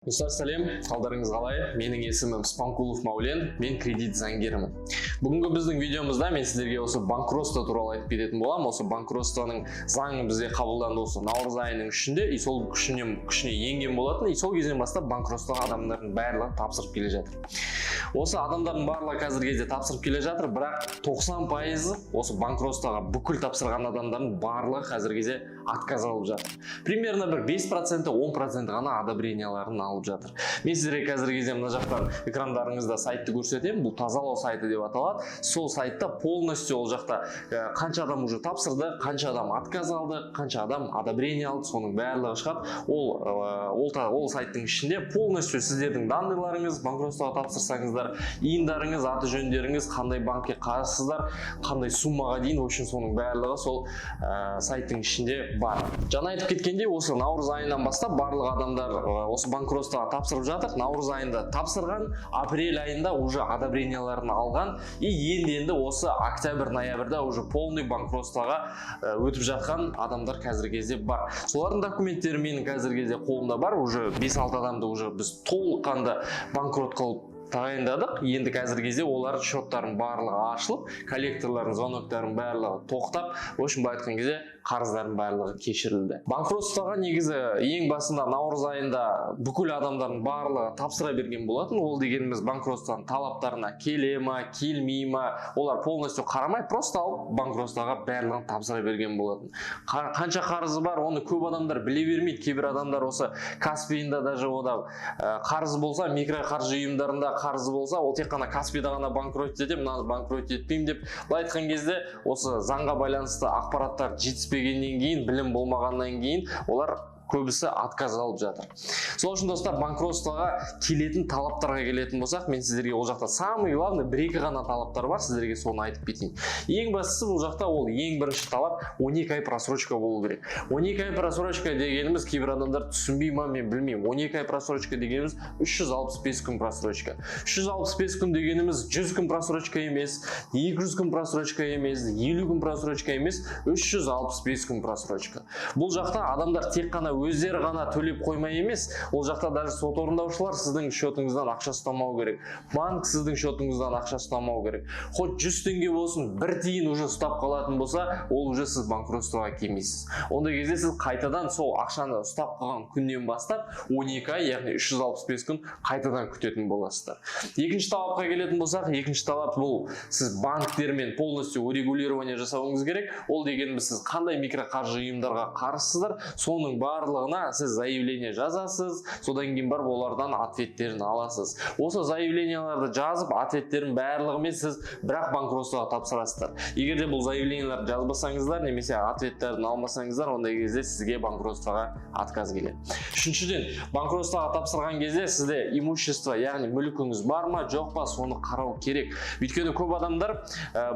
Достар, сәлем! Қалдарыңыз қалай? Менің есімім Спанкулов Маулен, мен кредит заңгерімін. Бүгінгі біздің видеомызда мен сіздерге осы банкротство туралы айтып кететін боламын. Осы банкротствоның заңы бізде қабылданды осы наурыз айының 3-інде и сол күшіне енген болатын. И сол кезден бастап банкротствоға адамдардың барлығы тапсырып келе жатыр. Осы адамдардың барлығы қазіргі кезде тапсырып келе жатыр, бірақ 90%-ы, осы банкротствоға бүкіл тапсырған адамдардың барлығы қазіргі кезде отказ алып жатыр. Примерно бір 5%, 10% ғана одобренияларын алып жатыр. Мен сіздерге қазіргі кезде мына жақтан экрандарыңызда сайтты көрсетемін. Бұл «Тазалау» сайты деп аталады. Сол сайтта полностью ол жақта қанша адам уже тапсырды, қанша адам отказ алды, қанша адам одобрение алды, соның барлығы шығады. Ол сайттың ішінде полностью сіздердің данныйларыңыз, банкротствоға тапсырсаңыздар, ИИНдарыңыз, аты жөндеріңіз, қандай банкке қарызсыздар, қандай суммаға дейін, в общем, соның барлығы сол сайттың ішінде бар. Жаңа айтып кеткендей, осы наурыз айынан бастап барлық адамдар осы банкротствоға тапсырып жатыр. Наурыз айында тапсырған, апрель айында уже одобренияларын алған и енді осы октябрь, ноябрьда уже полный банкротствоға өтіп жатқан адамдар қазіргі кезде бар. Солардың документтері менің қазіргі кезде қолымда бар. Уже 5-6 адамды уже біз толыққанды банкрот қылып тағайындадық. Енді қазіргі кезде олар счеттардың барлығы ашылып, коллекторлардың звоноктарының барлығы тоқтап, в общем, былай айтқан кезде, қарыздардың барлығы кешірілді. Банкротствоға негізі ең басында наурыз айында бүкіл адамдардың барлығы тапсыра берген болатын. Ол дегеніміз банкротствоның талаптарына келе ма, келмей ма, олар полностью қарамай, просто алып банкротствоға барлығын тапсыра берген болатын. Қанша қарызы бар, оны көп адамдар біле бермейді. Кейбір адамдар осы Каспиында даже ода қарыз болса, микроқаржы ұйымдарында қарызы болса, ол тек қана Каспида ғана банкрот етемін, мынаны банкрот етпеймін деп. Былай айтқан кезде, осы заңға байланысты ақпараттар жетіспегеннен кейін, білім болмағаннан кейін олар көбісі отказ алып жатыр. Сол үшін, достар, банкротствоға келетін талаптарға келетін болсақ, мен сіздерге ол жақта самый главный бір екі ғана талаптар бар, сіздерге соны айтып кетейін. Ең бастысы, бұл жақта ол ең бірінші талап 12 ай просрочка болу керек. 12 ай просрочка дегеніміз, кейбір адамдар түсінбей ма, мен білмеймін, 12 ай просрочка дегеніміз 365 күн просрочка. 365 күн дегеніміз 100 күн просрочка емес, 200 күн просрочка емес, 50 күн просрочка емес, 365 күн просрочка. Бұл жақта адамдар тек қана өздері ғана төлеп қоймай емес, ол жақта даже сот орындаушылар сіздің счетыңыздан ақша ұстамау керек, банк сіздің счетыңыздан ақша ұстамау керек. Хоть 100 теңге болсын, бір тиын уже ұстап қалатын болса, ол уже сіз банкротствоға келмейсіз. Ондай кезде сіз қайтадан сол ақшаны ұстап қалған күннен бастап 12 ай, яғни 365 күн қайтадан күтетін боласыздар. Екінші талапқа келетін болсақ, екінші талап бұл сіз банктермен полностью урегулирование жасауыңыз керек. Ол дегеніміз сіз қандай микроқаржы ұйымдарға қарызсыздар, соның барлығына сіз заявление жазасыз, содан кейін барып олардан ответтерін аласыз. Осы заявленияларды жазып, ответтерін барлығымен сіз бірақ банкротствоға тапсырасыздар. Егер де бұл заявленияларды жазбасаңыздар немесе ответтерін алмасаңыздар, ондай кезде сізге банкротствоға отказ келеді. Үшіншіден, банкротствоға тапсырған кезде сізде имущество, яғни мүлкіңіз бар ма, жоқ па, соны қарау керек. Өйткені көп адамдар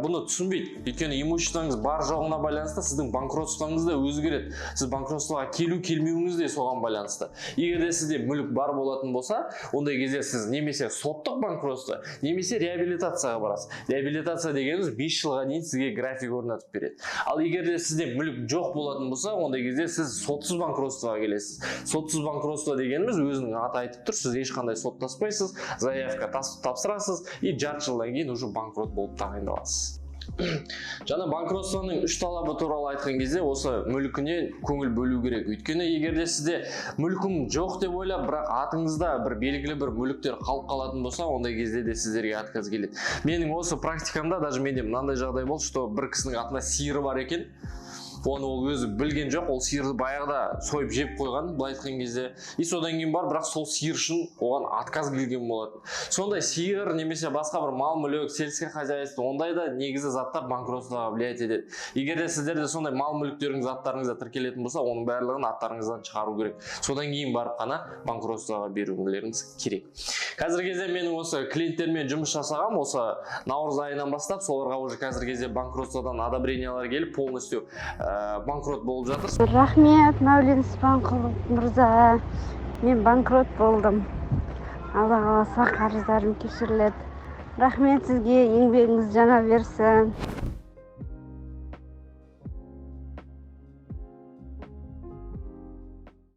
бұны түсінбейді. Өйткені имуществоңыз бар жоғына байланысты сіздің банкротствоңыз да өзгереді, сіз банкротствоға келу келмеуіңіз де соған байланысты. Егер де сізде мүлік бар болатын болса, ондай кезде сіз немесе соттық банкротство, немесе реабилитацияға барасыз. Реабилитация дегеніміз 5 жылға дейін сізге график орнатып береді. Ал егер де сізде мүлік жоқ болатын болса, ондай кезде сіз сотсыз банкротствоға келесіз. Сотсыз банкротство дегеніміз, өзінің аты айтып тұр, сіз ешқандай соттаспайсыз, заявка тапсырасыз и жарты жылдан кейін уже банкрот болып тағайындаласыз. Жаңа банкротствоның үш талабы туралы айтқан кезде, осы мүлкіне көңіл бөлу керек. Өйткені егер де сізде мүлкім жоқ деп ойлап, бірақ атыңызда бір белгілі бір мүліктер қалып қалатын болса, ондай кезде де сіздерге отказ келеді. Менің осы практикамда даже менде мынандай жағдай болды, что бір кісінің атында сиыры бар екен. Оны ол өзі білген жоқ, ол сиырды баяғыда сойып жеп қойған, былай айтқан кезде. И содан кейін барып, бірақ сол сиыр үшін оған отказ келген болатын. Сондай сиыр немесе басқа бір мал мүлік, сельское хозяйство, ондай да негізі заттар банкротствоға влиять етеді. Егер де сіздерде сондай мал мүліктеріңіз аттарыңызда тіркелетін болса, оның барлығын аттарыңыздан шығару керек, содан кейін барып қана банкротствоға берулеріңіз керек. Қазіргі кезде менің осы клиенттермен жұмыс жасағам осы наурыз айынан бастап, соларға уже қазіргі кезде банкротстводан одобрениялар келіп, полностью банкрот болып жатыр. Рахмет, Мәулен Спанқұлов мырза. Мен банкрот болдым, Алла қаласа, қарыздарым кешіріледі. Рахмет сізге, еңбегіңіз жана берсін.